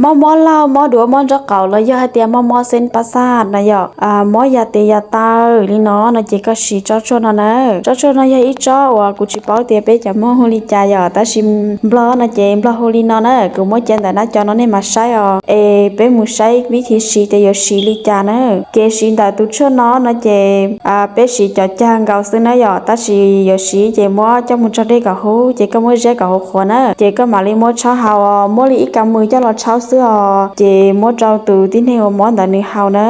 mob mob laug, mob duav, mob nraub qaum los yog hais tias mob mob xeeb pab xaj no yom, mob yas tes yas taw li no no ces koj siv tsob tshuaj no na. Tsob tshuaj no yog ib tsob uas kuv tsis paub tias peb cov Hmoob hu li cas yom, tab sis Nplog no ces Nplog hu li no na. Kuv muab cia ntawm nab co no nej mam saib os, es peb mus saib vib thi siv tias yuav siv li cas na. Kev siv ntawm tus tshuaj no no ces peb siv cov cag nkaus xwb na yom, tab sis yuav siv ces muab coj mus tso dej kom huv ces koj muab ziab kom huv qhuav na, ces koj mam li muab tshaub haus, muab li ib kas mws coj los tshaub xwb os, ces muab rau tus tib neeg uas mob ntawd nws haus na.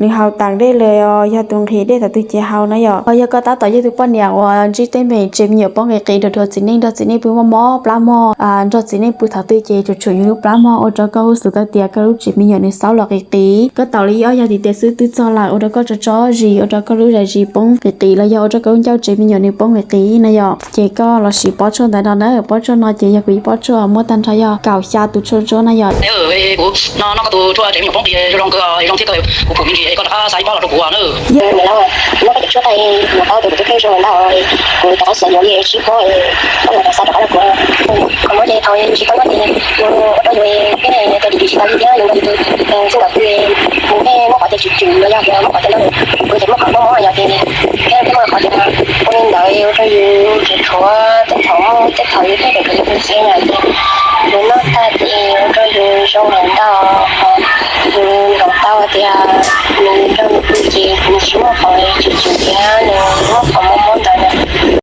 Nws haus tas dej lawm os, yog tus nqhis dej thaum twg ces haus na yom. Ho yog koj tab tom yog tus poj niam uas ntsib teeb meem tsev me nyuam poob qis qis nrog txiv neej, nrog txiv neej pw mob mob plab mog, nrog txiv neej pw thaum twg ces tsuam tsuam yus lub plab mog, ua rau koj hu xwm tau tias koj lub tsev me nyuam nws xaub los qis qis. Koj taus li ob yog tim tes xwb twb txog lawm, ua rau koj tso tsob zis, ua rau koj lub zais zis poob qis qis los yog ua rau koj lub ncauj tsev me nyuam nws poob qis qis na yom, ces koj los siv pob tshuaj ntawd no na. Pob tshuaj no ces yog kuv ib pob tshuaj muab tag nrho yog kaum xya tus tshuaj ntsuab na yom. Kuv no no koj tus tshuaj tsev me nyuam poob qis zoo zoo kawg, zoo thiab kawg, kuv phum me ntsis koj rov qab xa ib pob los rau kuv na. Yog nws lawv muab koj tus tshuaj tag, kuv paub tus kuv tus kheej zoo ntau, kuv rov qab xav yuav li tsib pob, koj mam rov xa rov qab rau kuv. Qhov muab ces thaum yus tsis tau noj ces yus ua rau yus peb cov dim dim tsis tau li thiab yus nrog yus tus txij nkawm pw, yus pheej muab qhov tias tsum tsum los yog tias muab qhov tias noj, kuv ces muab qhov mob mob yog tias pheej pheej muab qhov tias ua li ntawd ua rau yus tseem tshuav tej thaum muaj tej thaum yus pheej pheej yus pw tsev na, yus noj tag ces ua rau yus zoo npaum ntau, yus nkaum tau tias nws rau nws pw ces nws tsis muaj qhov tsum tsum thiab nws muaj qhov